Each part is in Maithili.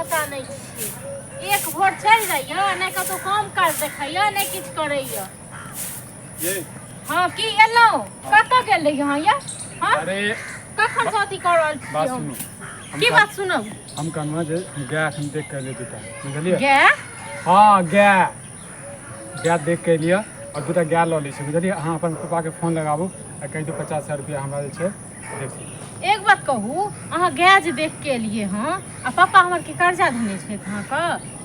पता नहि छै। एक भोर चलि जाइए, नहि कतहु काम काज देखैए, नहि किछु करैए। ये। हँ, की एलहुँ? कतऽ गेल रही अहाँ ये? हँ? अरे। कखन से अथी कऽ रहल छी बात हम? सुनू हम। की बात सुनब? हम कहलहुँ जे हम गाय एखन देख के एलियै दूटा, बुझलियै? गाय? हँ, गाय। गाय देख के एलियै आओर दूटा गाय लऽ लै छी, बुझलियै? अहाँ अपन पापाके फोन लगाबू आ कहि दियौ 50,000 रुपया हमरा जे छै देथिन। एक बात कहू, अहाँ गाय जे देख के एलियै हँ आ पापा हमर के कर्जा धेने छथि अहाँके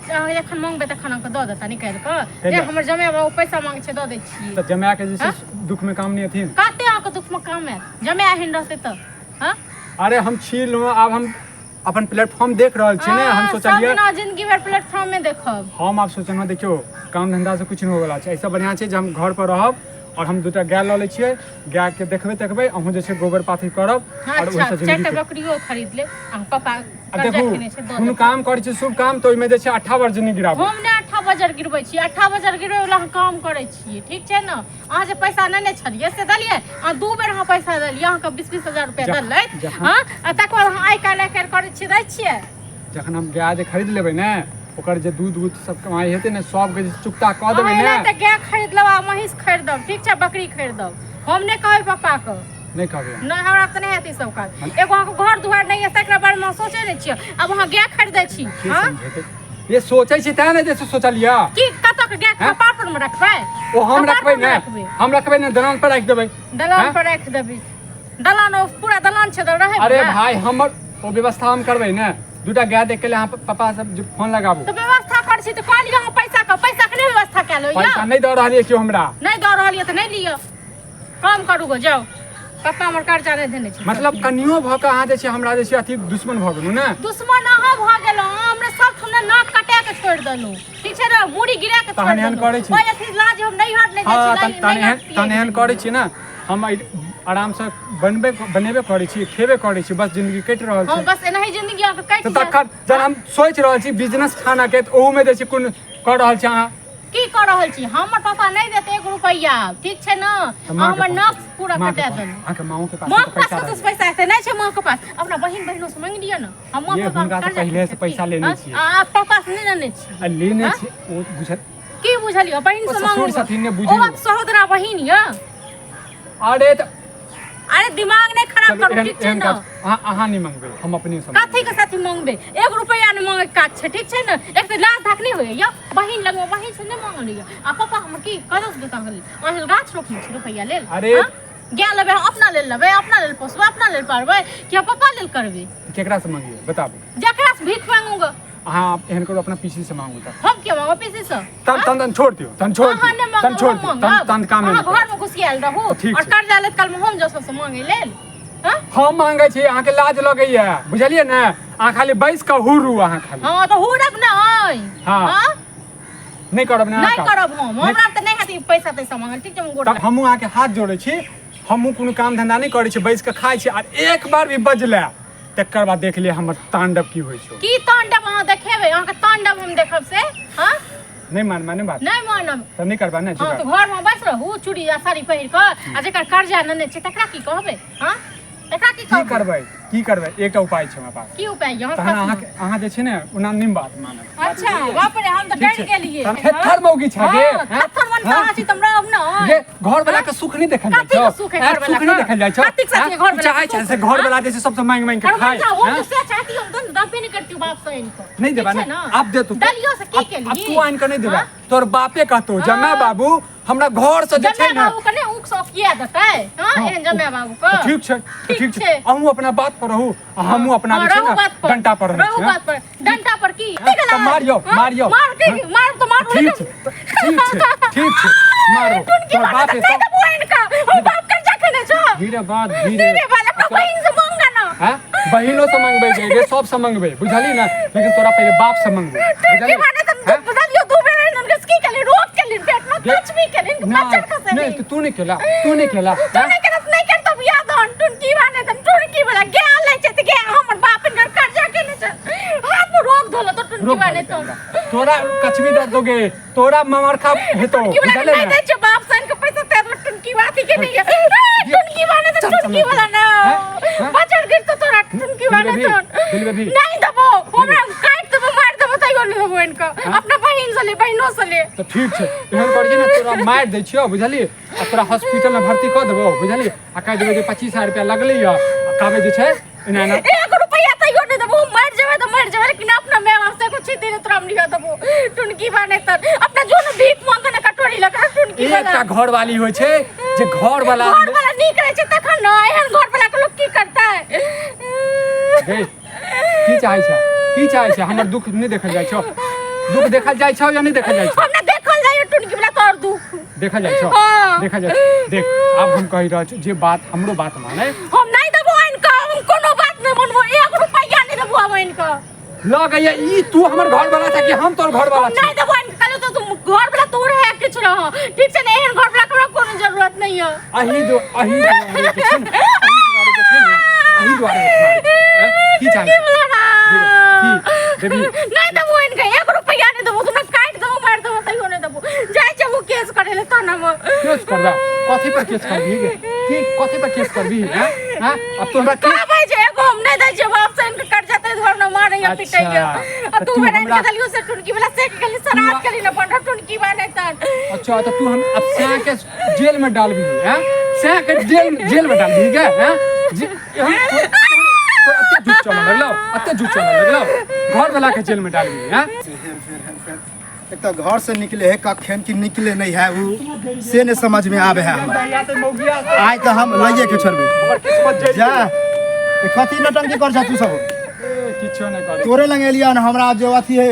से अहाँ जखन मांगबै तखन अहाँके दऽ देता निकालि कऽ? जे कैला? हमर जमाय बाबू पैसा मांगै छै, दऽ दै छियै। तऽ जमायके जे छै दुःखमे काम नहि अथिन? कते अहाँके दुःखमे काम आयत जमाय एहन रहतै तऽ? हँ? अरे हम छी लहुँ, आब हम अपन प्लेटफॉर्म देख रहल छी ने, हम सब सोचलियै दिना जिंदगी भरि प्लेटफॉर्म में देखब। हम आब सोचलहुँ, देखियौ, काम धंधासँ किछु नहि होवला छै, एहिसँ बढ़िआँ छै जे हम घर पर रहब और हम दूटा गाय लऽ लै छियै, गायके देखबै तकबै, अहूँ जे छै गोबर पाथी करब और अच्छा, ओहिसँ जिंदगी चारिटा बकरियो खरीद लेब। अहाँ पापा आ कर्जा देखू, केने छै, दऽ कोनो देब। काम करै छी शुभ काम तऽ ओहिमे जे छै अट्ठा वर्ज नहि गिराबू। हम नहि अट्ठा बजर गिरबै छी, अट्ठा बजर गिरबै वला हम काम करै छियै, ठीक छै ने? अहाँ जे पैसा नेने छलियै से देलियै? अहाँ दू बेर अहाँ पैसा देलियै, अहाँके 20-20 हजार रुपया देलथि। हँ, आ तकर बाद अहाँ आइ काल्हि आइ काल्हि करै छियै, दै छियै? जखन हम गाय जे खरीद लेबै ने, ओकर जे दूध उध सब कमाइ हेतै ने, सबके जे चुकता कऽ देबै अहाँ ने। एना तऽ गाय खरीद लेब आ महींस खरीदब, ठीक छै? बकरी खरीदब। हम नहि कहबै पप्पाके। नहि कहबै? नहि, हमरा तऽ नहि हेतै ई सब काज। एगो अहाँके घर दुआरि नहि यऽ, तकरा बारेमे अहाँ सोचै नहि छियै, आब अहाँ गाय खरीदै छी? की हँ? समझेतै? ये सोचै छी तें ने जे सोचलियै। की कतऽ के गाय? हैं? कपार पर मे रखबै? ओ हम कपार रखबै पर मे ने। रखबै? हम रखबै ने, दलान पर राखि देबै। दलान हैं? पर राखि देबै? दलान ओ पूरा दलान छै तऽ रहै अरे बला? भाई, हमर ओ व्यवस्था हम करबै ने। दूटा गाय देख के लिए अहाँ पापा सब जे फोन लगाबू। तऽ व्यवस्था करै छी तऽ कहलियै अहाँ पैसा के नहि व्यवस्था कए लो। पैसा नहि दऽ रहलियै केओ हमरा। नहि दऽ रहल यऽ तऽ नहि लिअ, काम करू गो जाउ। पप्पा हमर कर्जा नहि देने छै। मतलब कनियो भऽ कऽ अहाँ जे छै हमरा जे छै अथी दुश्मन भऽ गेलहुँ ने? दुश्मन अहाँ भऽ गेलहुँ। अहाँ हमरा सब ठुमना नाक कटा के छोड़ि देलहुँ, ठीक छै ने? मूड़ी गिरा के छोड़ि तहन एहन देलहुँ। करै छी। ओहि अथी लाज हम नैहर नहि जाइ हँ, छी। तहन तहन एहन तहन एहन करै छी ने, हम आरामसँ बनबे बनेबे करै छी, खेबे करै छी, बस जिंदगी कटि रहल हँ छै। बस एनाही जिंदगी अहाँके कटि तऽ जायत। तखन जहन हम सोचि रहल छी बिजनेस खानाके, तऽ ओहूमे जे छै कोन कऽ रहल छी अहाँ? की कऽ रहल छी? हमर पापा नहि देत एक रुपैआ, ठीक छै ने? तऽ माँके हमर फोन नाक करू। पूरा माँके कटा फोन। देलहुँ। अहाँके माँओ के पास माँ तऽ के पास पैसा कतऽसँ रहै। पैसा हेतै? नहि छै माँ के पास। अपना बहिन बहिनो से मांगि लिअ ने। हम माँ ये पापा हुनका से कर्जा पहिले से केने पैसा छी। लेने हँ? छियै। आ पापा से नहि लेने छी? आ लेने हँ? छी, ओ बुझल। की बुझलियै? बहिन ओ से ससुर मांगू? छथिन ने, ओ बुझियौ। बात सहोदरा बहिन यऽ। अरे तऽ अरे दिमाग नहि खराब चलू करू, एहन ठीक छै एहन ने? काज अहाँ अहाँ नहि मंगबै, हम अपने से कथी के साथी मांगबै? एक रुपैआ नहि मांगे के काज छै, ठीक छै ने? एक तऽ लाज धाक नहि होइए बहिन लगमे, बहिन से नहि मांगल होइए। आ पापा हमर की कतऽ से देता अहाँ लेल? गाछ रोपने छी रुपैआ लेल? अरे हाँ? गाय लेबै, हम अपना लेल लेबै, अपना लेल पोसबै, अपना लेल पारबै कि हम पापा लेल करबै? केकरा से मंगिए, बताबू। जकरा से भीख मांगूंगा। अहाँ एहन करू, अपना पीसी से मांगू तऽ। हम क्यों मांगो पीसी से? तन तन तन छोड़ दियौ, तन छोड़ अहाँ दियौ, नहि तन मांगब, छोड़ हम दियौ, तन मांगब। तन काम अहाँ नहि घर में घुसियाल रहू ठीक और छै। कर्जा लेत काल में हम जो सबसे मांगे लेल? हाँ? हम मांगे छी, अहाँके लाज लगैया, बुझलियै ने? अहाँ खाली बैस कऽ हुरू, अहाँ खाली। हाँ तो हुरब नहीं। हाँ। हाँ? नहि करब ने नहीं काज? करब हम। हमरा तऽ नहि हेतै पैसा तैसा मांगल, ठीक छै? हम गोड़ तब हमहूँ अहाँके हाथ जोड़ै छी, हमहूँ कोनो काम धंधा नहि करै छी, बैस कऽ खाइ छी, आर एक बार भी बजले तकर बाद देख लिअ हमर तांडव की होइ छै। की तांडव अहाँ देखेबै? अहाँके तांडव हम देखब से? हाँ? नहि मानबा ने बात? नहि मानब। तऽ नहि करबा ने? हाँ, तऽ घर में बैस रहू चूड़ी आ साड़ी पहिर कऽ, आ जेकर कर्जा नेने छै तकरा की कहबै? हाँ, तकरा की की कहबै? करबै, की करबै? एकटा उपाय छै हमरा पास। की उपाय यऽ तहन अहाँके अहाँ जे छै ने ओना नहि बात मानब। अच्छा बाप रे, हम तऽ ठीक डर छै। गेलियै। तहन थेत्थर मौगी छै गे, हाँ, हैं? थेत्थर मन हैं? कहाँ छी तम रहब न। गे घर वाला के सुख नहीं देखल जाइ कथी छौ? के सुख है हैं? घरवाला सुख नहीं के? देखल जाइ छौ? कथी के साथ हैं? घरवाला के चाहै छै सुख? से घर वाला जे छै सबसे मांगि मांगि के और खाय, बच्चा, वो हैं? तो से चाहती हम तो दबे नहीं करती हूँ बाप से इनको। नहीं देबा ठीक ने? छै आब दे तू। दलियो से की अब केली? तू आनि के नहीं देबा, हाँ? तोर बापे कहतो जमा हाँ। बाबू हमरा घर से जे जमाय छै ने बाबू के ने ऊख सौख किया देतै? हाँ, हाँ, एहन जमाय बाबू के। तऽ ठीक छै, तऽ ठीक ठीक छै। छै। अहूँ अपना बात पर रहू आ हमहूँ अपना हाँ, जे छै रहू ने बात पर। डंटा पर रहै रहू छी, हाँ? बात पर, डंटा पर की? हाँ, तऽ मारियौ, हाँ? मारियौ। मार के हाँ? मार तो मार। ठीक छै, ठीक छै, ठीक छै, मारो। टुनकी तोर मार बाप तऽ एतौ नहीं देबो इनका। हम बाप कर्जा खेने छौ। धीरे बात धीरे। धीरे बात, अपना बहिन से मांगा ना। हाँ? बहिनो से मंगबै गे गे, सब से मंगबै, बुझली ने? लेकिन तोरा पहिले बाप से मंगबै, टुनकी बुझली? मारे तऽ हाँ? बुझलियो, दू बेर इनके की केली, रोक केली पेट में, कुछ भी केली, इनके नहीं बच्चा खसे नहीं तो तू नहीं केला, तू नहीं केला। तू हाँ? नहीं करत, नहीं करत बियाह दन टुनकी बाने तन टुनकी वाला गया ले छै त गया हमर बाप इनकर कर्जा केने छै, हाथ में रोक धोलो तो टुनकी रोक बाने धोलकै तो हमरा। तोरा कछबी दर्द दोगे, तोरा ममरखा हेतो, टुनकी वाला बुझले नहीं ने? दै छै बाप सन के पैसा ते टुनकी बाती के नहीं है। ए, टुनकी बाने त चल, चल, टुनकी वाला ना हैं? हैं? बचर गिर तो तोरा टुनकी बाने दिलबे भी, तो दिलबे भी। नहीं देबो, हमरा काट देबो, आनि कऽ अपना बहिन से ले बहिनो से ले। तऽ ठीक छै, एहन करै छै ने, तोरा मारि दै छियौ बुझलियै, आ तोरा हॉस्पिटलमे भर्ती कऽ देबौ बुझलियै, आ कहि देबै जे 25,000 रुपया लगलै यऽ, आ कहबै जे छै एना एना। एक रुपया तैयो नहीं देबो, मर जेबै तऽ मर जेबै, लेकिन अपना माय बाप से कुछ दिन तोरा हम नहीं देबो। टुनकी बने तर अपना जो न भीख मांग के कटोरी लगा टुनकी वाला। एकटा घरवाली होइ छै जे घरवाला घर वाला नीक रहै छै तखन न, एहन घर वाला के लोक की करतै? गै, की चाहै छै, की चाहै छै? हमर दुख नहि देखल जाइ छौ? दुख देखल जाइ छौ या नहि देखल जाइ छौ? हमरा देखल जाइ टुनकी वाला तोर दुख देखल जाइ छौ? हाँ। देखल जाइ छौ। देख, आब हम कहि रहल छी जे बात हमरो बात माने। हम नहीं देबो आनि कऽ, हम कोनो बात नहीं मानबो, एक रुपया नहीं देबो हम आनि कऽ। लऽ गैया, ई तू हमर घर वाला छ कि हम तोर घर वाला हम छी? नहीं देबो आनि कऽ, कहलियौ तऽ तू घर वाला तोर है किछु रह, ठीक छै ने? एहन घर वाला के हमरा कोनो जरूरत नहीं है। अही जो अही दुआरे जे छै ने, अही दुआरे जे छै ने, अही दुआरे मारै छै। की चाहै छै? की देबी? नहीं देबो आनि कऽ, एक रुपया नहीं देबो, तुमरा काटि देबो मारि देबो तैयो नहीं देबो। जाइ छै वो केस करे ले तहन हम केस करबा? कथी पर केस करबी गे? की कथी पर केस करबी? हैं हैं, अब तो हमरा केस कहबै जे एगो हम नहि दै छियै बाप से इनके कर्जा तै दुआरे ने मारैया पिटैया। अच्छा, आ तू तऽ तू बेर आनि हमरा कऽ देलियौ से टुनकी वाला सेक गेली, श्राद्ध केली ने बंढ टुनकी बा नहि तहन। अच्छा, तऽ तू हम अब सैं के जेल में डालबी? हैं, सैं के जेल जेल में डालबी गे? हैं, जे हम तोर अते झूठ चलऽ लगलौ, अते झूठ चलऽ लगलौ, घर वाला के जेल में डालबी? हैं, हेर फेर हेर फेर एक तऽ घर से निकले है कखन कि निकले नहीं है उ से नहीं समझ में आवे है हमरा। आइ तऽ हम लइए के छोड़बै। हमर किस्मत जरि जा गेलै। ए, कथी नौटंकी कर छ तू सब? ए, किछो नहि करै। तोरे लग एलियै हन, हमरा जो अथी है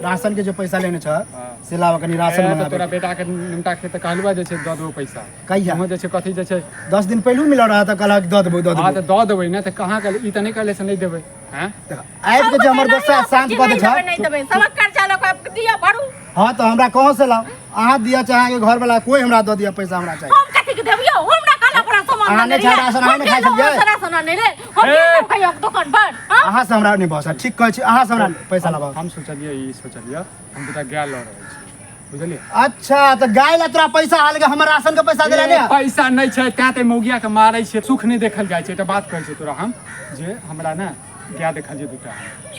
राशन के जो पैसा लेने छ से लाबऽ कनी राशन ए, तऽ मंगाबे। तोरा बेटा के निमटा के तऽ कहलुआ जे छै दऽ देबो पैसा। कहिया? अहाँ जे छै कथी जे छै 10 दिन पहिलू मिलल रहा तऽ कहलक दऽ देबो, दऽ हँ, देबो। तऽ दऽ देबै ने, तऽ कहाँ कहले? ई तऽ नहि कहले से नहि देबै। हैं, आबि के जे हमर गुस्सा शांत कऽ दै नहि छ। देबै, नहि देबै, सबक कर्जा लऽ कऽ दिअ भरू। हाँ, तऽ हमरा कहाँ से लाओ? अहाँ दिअ चाहे अहाँके घर वाला कोई, हमरा दऽ दिअ पैसा, हमरा चाही। हम कथी के देबियौ? हमरा कहला पर सामान अहाँ नहि देने खाय रहियै। राशन, अहाँ हम नहि खाय गेलहुँ, छलियै? राशन आनै ले हम ए! गेलहुँ कहियो दोकान पर? हाँ? अहाँ से हमरा नहि भरोसा, ठीक कहै छी, अहाँ से हमरा पैसा लाबऽ। हम सोचलियै, ई सोचलियै, हम दूटा गाय लऽ रहल छी बुझलियै। अच्छा, तऽ गाय ला तोरा पैसा आल के हमर राशन के पैसा देला ने? ए, पैसा नहि छै तैं तऽ मौगिया के मारै छियै। सुख नहि देखल जाइ छै। एकटा बात कहै छै तोरा हम जे हमरा ने गाय देखल छै दूटा,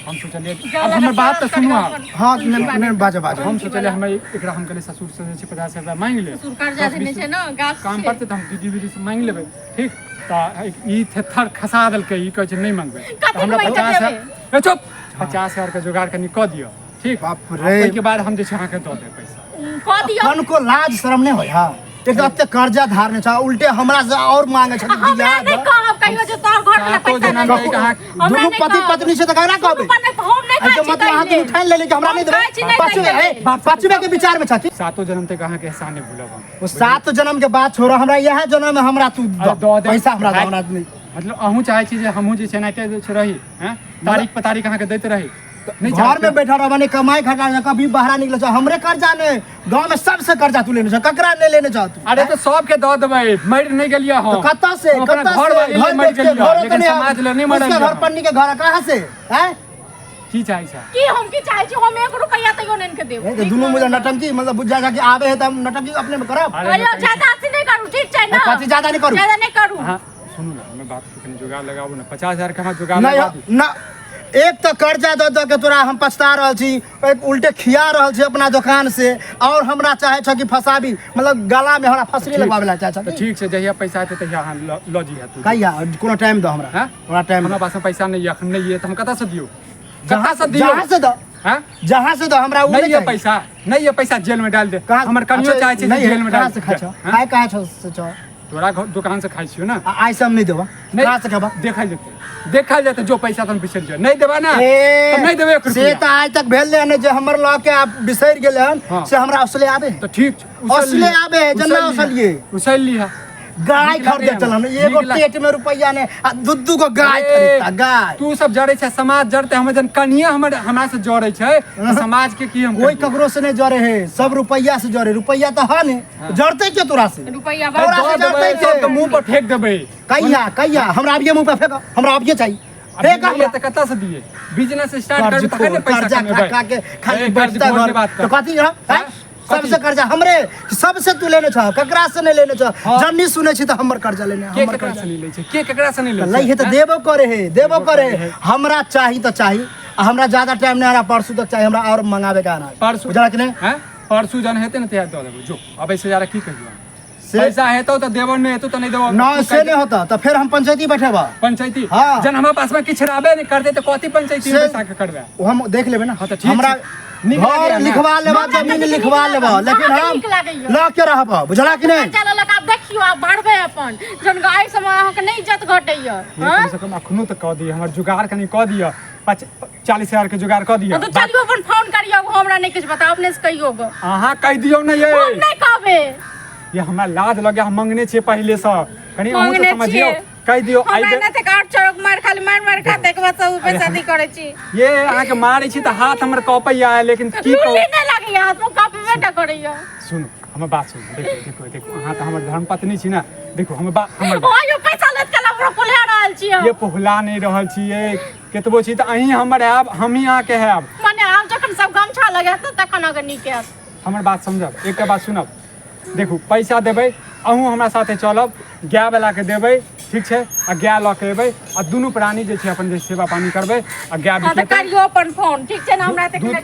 हम सोचलियै, आब हमर बात तऽ सुनू आब। हाँ, नहि नहि, बाजो बाजो। हम सोचलियै, हम एकरा हम कहलियै ससुर से जे छै 50,000 रुपया मांगि ले। ससुर कर्जा देने छै ने, गाछ काम छै। पड़तै तऽ हम दीदी दीदी से मांगि लेबै, ठीक? तऽ ई थेथर खसा देलकै, ई कहै छै नहि मांगबै। तऽ कथी हमरा मांगि कऽ 50,000 देबै? ए चुप, 50,000 के जोगाड़ कनि कऽ दिअ, ठीक? बाप आ रे। ओहिके बाद हम जे छै अहाँके दऽ देब पैसा। कऽ दियौ। कनको लाज शरम नहि होइ? हाँ, एक तऽ एते कर्जा धारने छ, उल्टे हमरा से और मांगे छ। हमरा दिया नहि कहब कहियो जे तोहर घर वाला सातो पैसा जना नहि नहि देलकौ। अहाँ- हमरा दुनू नहि पति कहब। पत्नी छै तऽ ककरा दुनू कहबै? पर नहि, हम नहि एहिके खाइ छी मतलब अहाँ ताहि दुनू लेल। ठानि लेली कि हमरा नहि हम खाइ छी देबै नहि पाछू ताहि ए लेल। पाछू के विचार में छथि। सातो जन्म तक अहाँके एहसान नहि भूलब हम। ओ सात जन्म के बात छोड़ो, हमरा इएह जन्म में हमरा तू अरे दऽ दे। पैसा हमरा दऽ, हमरा नहि। मतलब अहूँ चाहै छी जे हमहूँ जे छै एनाहिते जे छै रही? हैं, तारीख पर तारीख अहाँके दैत रही? नहि घर चाहै में बैठल रह, नहीं कमाई खटा नहीं, कभी बाहर निकले छ, हमरे कर्जा ने गांव में सबसे कर्जा तू लेने छ, ककरा नहीं लेने छ तू? अरे तऽ सबके दऽ देबै, मरि नहि गेलियै हम। तो कतऽ से? हम अपना कतऽ घर से? वाली घर मरि बेच के गेलियै, घरो लेकिन तऽ समाज लए नहि उसके मरलियै घर हम। पन्नी के घर कहाँ से हैं? की चाहै छै? की हम की चाहै छी? हम एक रुपैआ तैयो नहि के देब। ए, तऽ दुनू मुझे नटंकी मतलब बुझ जा कि आबे है तऽ हम नटंकी अपने में करब। अरे कहियो ज्यादा अथी नहि करू, ठीक छै ने? कथी ज्यादा नहि करू? ज्यादा नहि करू। अहाँ सुनू ने, हमे बात के कनि जोगाड़ लगाबू ने, 50,000 के अहाँ जोगाड़ नहीं लगा दियौ। न, एक तऽ कर्जा दऽ दऽ के तोरा हम पछता रहल छी, एक उल्टे खिया रहल छी अपना दोकान से, और हमरा चाहे छ कि फसाबी, मतलब गला में हमरा फसरी लगवावे ला चाहे छ। तऽ ठीक छै, जहिया पैसा हेतै तहिया अहाँ लऽ लऽ जइहे तू। कहिया? कोनो टाइम दऽ हमरा। हैं? हमरा टाइम। हमरा पास पैसा नहीं है अखन, नहीं है तऽ हम कतऽ से दियौ? कतऽ से दियौ? जहाँ से दऽ। हैं? जहाँ से दऽ, हमरा उ नहीं है चाही। पैसा नहीं है, पैसा जेल में डाल दे। कहाँ? हमर कनियो अच्छा, चाहे छै जे नहीं है, जेल में डाल कहाँ से खाइ दे। छौ? हैं? खाइ कहाँ छौ से छौ? तोरा घर दुकान से खाइ छियौ ने। आ आइ से हम नहीं देबो। नहीं। कहाँ से खेबा? देखल जेतै, देखल जेतै, जो पैसा तुम बिसरि जाओ, नहीं देबा ना ए, तऽ नहीं देबै एक से रुपया। तऽ आइ तक भेल नहि जे हमर लऽ के आप बिसरि गेल हन। हाँ। से हमरा असले आबे। तऽ ठीक छै, उसल असले लिहे। आबे है, जेना उसल लिहे। उसलिए। उसल लिहे। गाय नीक खरीदे लागैए चलन हमरा। एगो नीक लाग- पेट में रुपैआ ने आ दू दू गो गाय ए, खरीदता गाय। तू सब जड़ै छै, समाज जड़तै? हमर जन कनिये हमर हमरा से जड़ै छै तऽ समाज के की हम कोई करियै? ककरो से नहीं जरे है, सब रुपैया से जरे। रुपैया तो है ने, जड़ते के तोरा से? रुपैआ तोरा दऽ से देबै, जड़ते के? सबके मुंह पर फेंक देबै। कहिया कहिया हमरा अबिये मुंह पे फेंक, हमरा अबिये चाहिए, फेंक अभी हमरा। तऽ कतऽ से दिए? बिजनेस स्टार्ट कर्ज करबै तखन ने पैसा कर्जा खा कमेबै। खा के खाली ए, कर्ज बैठता घोर घर के बात तो कर। कथी है? हैं? हैं? कथी? सबसे कर्जा हमरे सबसे तू लेने छ, ककरा से नहीं लेने छ? हाँ। जन्नी सुने छी तऽ हमर कर्जा लेने के हमर केकरा कर्जा से नहीं लै छै? के केकरा से नहीं लै लै है छै? तऽ देबो करे है, देबो करे है। हमरा चाही तऽ चाही, आ हमरा ज्यादा टाइम नहीं, हमरा परसों तक चाहिए, हमरा और मंगावे के अनाज। परसों? बुझला कि नहीं? हैं, परसों जन हेतै ने तहिया दऽ देबौ। जो, अब ऐसे ज्यादा की कहियो? से पैसा हेतौ तऽ देबो, नहि हेतौ तऽ नहि देबो। ना, से नहीं होता तो फिर हम पंचायती बैठेबा। पंचायती? हाँ। जन हमरा पास में किछु रहबे नहि करतै तऽ कथी पंचायती में से- पैसा के करबै? वो हम देख लेबे ना। हाँ, तऽ ठीक हमरा छै। नीक घर लागैया ने? लिखवा लेबा, हमरा जमीन तऽ लिखवा नीक लेबा, लागैया। लेकिन अहाँके हम नीक लागैया। लऽ के रहब, बुझला कि नहीं? कर्जा लेलक, आब देखियौ, आब बढ़बै अपन जहन एहि समय अहाँके नहि इज्जत घटैया। ये हँ? कम से कम अखनो तऽ कऽ दिअ, हमर जुगाड़ कनि कऽ दिअ, 40,000 के जुगाड़ कऽ दिअ। तऽ चलियौ, अपन फोन करियौ, हमरा नहि किछु पता, अपने से कहियौ गो। अहाँ कहि दियौ ने ये। हम नहि कहबै। ये हमरा लाज लगे, हम मंगने छियै पहिले सँ, कनि अहूँ तऽ मंगने समझियौ। छियै। कहि दियौ हमरा आइ। नहि तऽ आठ चौक मार, खाली मार मार खा, तक बाद सब पैसा दी करै छी। ये अहाँके मारै छी तऽ हाथ हमर कपैया, लेकिन की कहू। लुल्ली नहि लागैया हाथ मे, कपबे टा करैया। सुनू, हमर बात सुनू। देखो देखो देखो, अहाँ तऽ हमर धर्मपत्नी छी ने। देखो, हमर बात, हमर बात। ओ यो पैसा लेत कला हमरा पोल्हा रहल छी ये पोहला नहि रहल छी, ये केतबो छी तऽ अहीं हमर आयब, हमही अहाँके आयब। मने आब जखन सब गमछा लगायत तखन अगर नीक आयत। हमर बात समझब, एकटा बात सुनब। देखू, पैसा देबै, अहूँ हमरा साथे चलब, गायवलाके देबै, ठीक छै? आ गाय लऽ के एबै आ दुनू प्राणी जे छै अपन जे सेवा पानी करबै आ गाय हँ, तऽ बिकेतै। करियौ अपन फोन, ठीक छै ने? हमरा तऽ दूध-